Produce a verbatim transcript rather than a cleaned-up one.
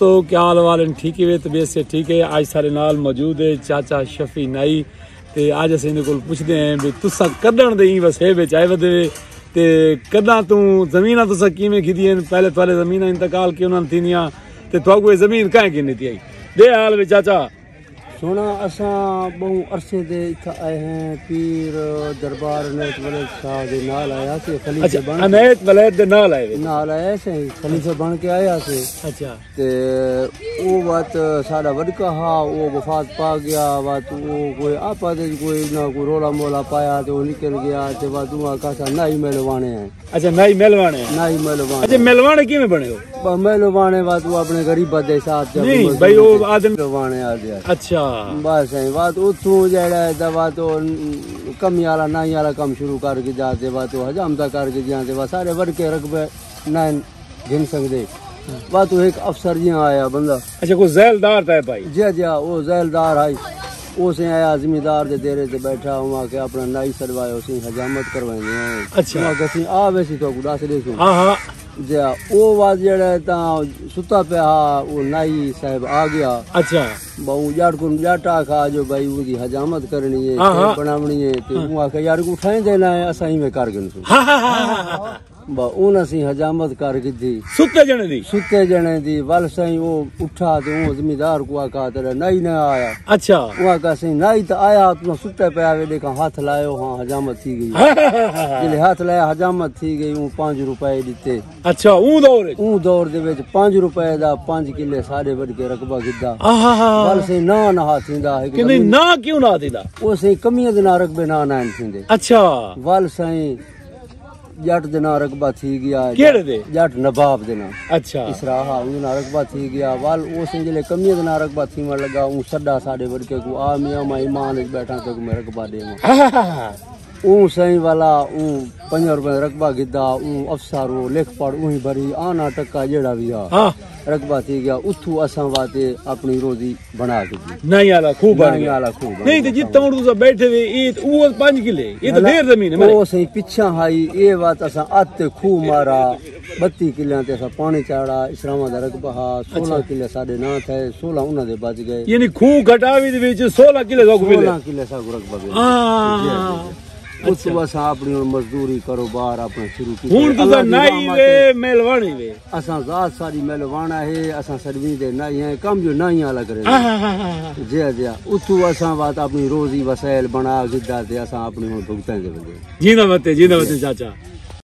تو کیا حال والن؟ ٹھیک ہے؟ طبیعت سے ٹھیک ہے؟ اج سارے نال موجود ہے چاچا شفیع نائی، تے اج اسیں دے کول پوچھدے ہیں بھی تساں کدن دے ایں وسیب وچ آئے ودے وے، تے کداں توں زمیناں تساں کیویں گھدی ہیں؟ پہلے تھوڑے زمیناں انتقال کیوں نہ تھیندیاں، تے تھوڑے کوئی زمین کہیں کی نہیں تھی آئی؟ دے حال وچ چاچا۔ سونا، اساں بہوں عرصے دے اتھا آئے ہیں، پیر دربار عنایت ولید صاحب دے نال آیا سے، خلیفے اچھا، بن کے۔ عنایت ولید دے نال آئے وے؟ نال آئے سے، خلیفے بن کے آیا سے۔ اچھا۔ تے او وقت ساڈا وڈکا ہا، او وفات پا گیا، وقت او کوئی آپا دے کوئی نہ کوئی رولا مولا پایا تے او نکل گیا، تے وقت او آکھا سا نائی ملوانے ہیں۔ اچھا، نائی ملوانے ہیں۔ نائی ملوانے۔ اچھا، ملوانے کیویں بنے ہو؟ بس ملوانے وقت او اپنے غریباں دے حساب تے نہیں، بھائی، او آدم ملوانے آ گیا۔ اچھا۔ بس سائیں، وقت اتھوں جیڑا ہے تے وقت او کمی والا، نائی والا کم شروع کر کے جاتے، وقت او حجامتا کر کے جاتے، وقت سارے وڈکے رقبے نائی گھن سڳدے۔ وا تو ہک افسر جیہاں آیا بندہ۔ اچھا، کوئی ذیلدار تھا بھائی؟ جی، جی، او ذیلدار ہئی۔ او سیں آیا زمیندار دے دیرے تے بیٹھا، اوں آکھیا اپݨا نائی سݙوائے، او سیں حجامت کرویندے ہیں۔ اچھا۔ اوں آکھیا سیں آ ویسی تہاکوں ݙس ݙیسوں۔ ہاں، ہاں۔ جی، او وقت جیڑھا ہے تاں ستا پیا ہا، او نائی صاحب آ گیا۔ اچھا۔ ٻہوں ڄٹ کوں ڄٹ آکھا جو بھائی اوں دی حجامت کرݨی ہے، ہاں، ہاں۔ بݨاوݨی ہے، تے ہاں۔ اوں آکھیا یار اٹھائیں دے نہ ہے، اساں ایویں کر گھنسوں۔ ہاں، ہاں، ہاں، ہاں، ہاں۔ با اون اسیں حجامت کر گھدی۔ ستے جنے دی؟ ستے جنے دی۔ ول سائیں او اٹھا تے اون زمیندار کوں آکھا تیرا نائی نہ آیا۔ اچھا۔ او آکھا سائیں نائی تاں آیا، تساں ستے پئے وے، ݙیکھاں ہتھ لائیو ہاں حجامت تھی ڳئی۔ ہاں، ہاں، ہاں، ہاں۔ جلے ہتھ لایا حجامت تھی ڳئی، اون پنج روپے ݙتے۔ اچھا، اون دور وچ؟ اون دور دے وچ پنج روپے دا پنج کلے ساݙے وڈکے رقبہ گھدا۔ آہا۔ ول سائیں نہ نہ تھیندا ہے کہ کہ نہیں، نہ کیوں نہ تھیندا؟ او سائیں کمیاں دے نال رقبے نہ نہ تھیندے۔ اچھا۔ ول سائیں ڄٹ دے ناں رقبہ تھی ڳیا۔ کیڑھے دے؟ ڄٹ نواب دے ناں۔ اچھا۔ اسرا ہا، اوں دے ناں رقبہ تھی ڳیا۔ ول او سائیں جلے کمیاں دے ناں رقبہ تھیوݨ لڳا، اوں سݙا ساݙے وڈکے کوں، آ میاں، میں ایمان وچ ٻیٹھاں، تیکوں میں رقبہ ݙیواں۔ ہاں، ہاں، ہاں، ہاں۔ اوں سائیں والا، اوں پنجاہ روپے دا رقبہ گھدا، اوں افسر او لکھ پڑھ اوں ہی بھری، آنا ٹکا جیڑھا وی ہا۔ ہاں۔ رقبہ تھی ڳیا، اتھوں اساں واتے اپݨی روزی بݨا گھدی۔ نائی والا کھوہ بݨ نائی ڳیا۔ والا کھوہ بݨ نہیں تے ڳیا۔ جتھاں ہݨ تساں ٻیٹھے وے، اے تے او پنج کلے، اے تے نہ، ڈھیر زمین ہے، او سائیں پچھاں ہائی، اے وات اساں ات تے کھوہ مارا، بتی کلیاں تے اساں پاݨی چاڑھا، اسراواں دا رقبہ ہا، سولہ اچھا۔ کلے ساݙے ناں تھئے، سولہ انہاں دے بچ ڳئے۔ یعنی کھوہ گھٹاوی دے وچ سولہ کلے تہاکوں ملے؟ سولہ کلے ساکوں رقبہ ملے۔ ہاں۔ جی، جی، جی۔ اچھا۔ اتھوں اساں اپݨی ہݨ مزدوری، کاروبار اپݨا شروع کیتا۔ ہݨ تساں اللہ دی نائی رحمت وے، ہے۔ مہلواݨی وے۔ اساں ذات ساݙی مہلواݨا ہے، اساں سݙویں دے نائی ہیں، کم جو نائی والا کرے۔ ہاں، ہاں، ہاں، ہاں، ہاں۔ جی، جی۔ اتھوں اساں وات اپݨی روزی وسائل بݨا گھدا تے اساں اپݨی ہݨ بھگتیں دے بندے۔ جیندا وتے، جیندا وتے چاچا۔